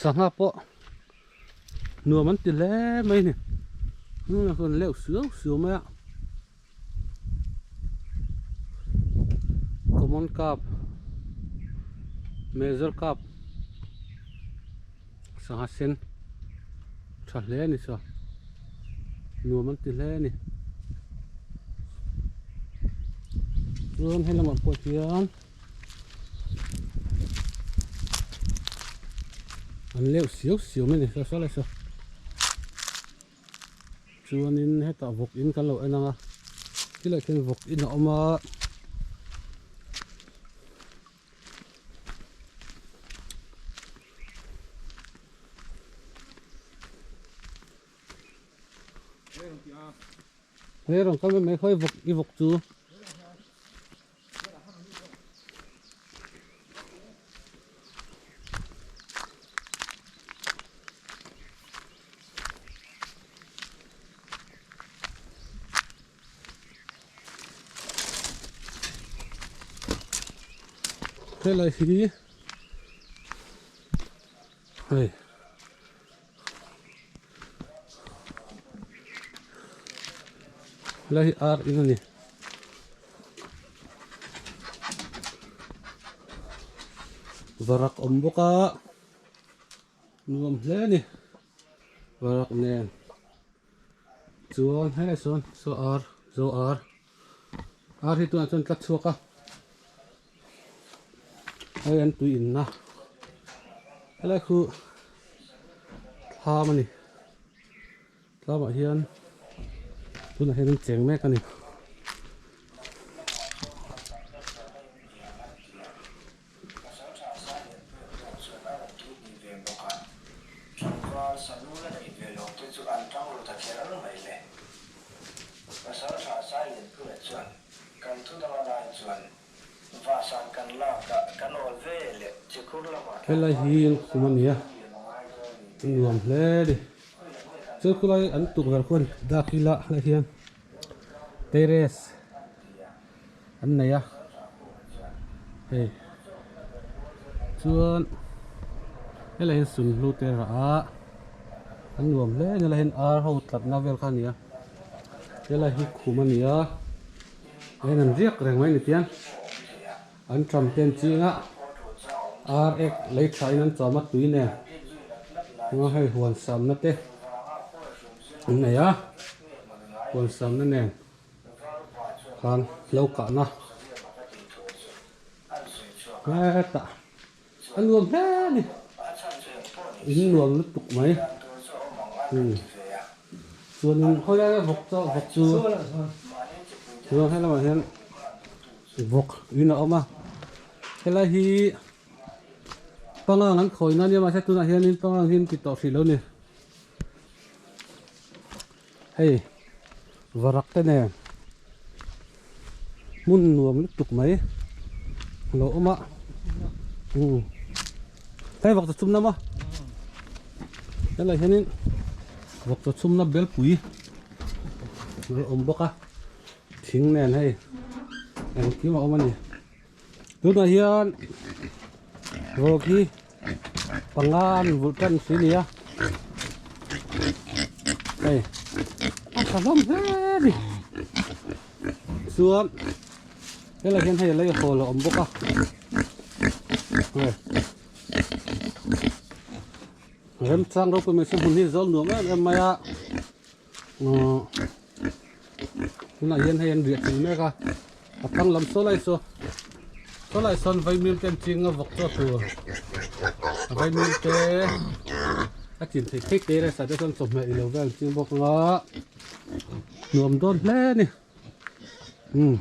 Sangha pawh nuam an ti hle mai a ni hnungah sawn leuh suau suau mai a common carp major carp sangha sen tha hle a ni saw nuam an ti hle a ni chuan he lamah pawh hian. An leuh siau siau mai a ni saw saw lai saw chuanin hetah vawk in kan lo en ang a tilai khian vawk in a awm a. He rawn kal mai mai khawi vawk i vawk chu. Helai hi hei Helai hi ar in a ni. Varak awm bawk a nuam hle a ni varak nen chuan helai sawn saw ar zo ar ar hi tunah chuan tla chhuak a hei an tui in na helai khu thlam a ni thlamah hian tunah hian an cheng mek a ni. Helai hi khum a ni a a nuam hle a ni chuan khulai an tukverh khuan dak ila helai hian terrace an nei a hei chuan helai hian sunhlu te a rah a an nuam hle a ni helai hian ar ho tlatna vel kha a ni a helai hi khum a ni a. Heng an riak reng mai ni tiang an ṭam te an ching a ar ek lei tha in an chawm a tui nen nga hei huan samna te an nei a huan samna nen khan lo kahna hetah a nuam hle a ni in nuam lutuk mai umm chuanin khawi lai a vawk chu vawk chu chuan he lamah hian vawk in a awm a helai hi pangang an khawi na ania mahse tunah hianin pangang hi an ti tawh hrih lo a ni hei varak te nen hmun nuam lutuk mai a lo awm a umm hei vawk chaw chhum na maw helai hianin vawk chaw chhum na belpui a lo awm bawk a thing nen hei engkim a awm a ni tunah hian vawk hi panga an vulh tan si nia hei a tha hlawm hle a ni chuan helai hian hei lei hawl a awm bawk a hei remchang ropui mai se hmun hi zawl nuam em em mai a uhh tunah hian hei an riah chilh mek a a thlang lam saw lai saw saw lai sawn vaimim te an ching a vawk chaw tur vaimim te a chin theih theih te rest ah te chuan chawhmeh ilo vel an ching bawk anga nuam dawn hle a ni umm.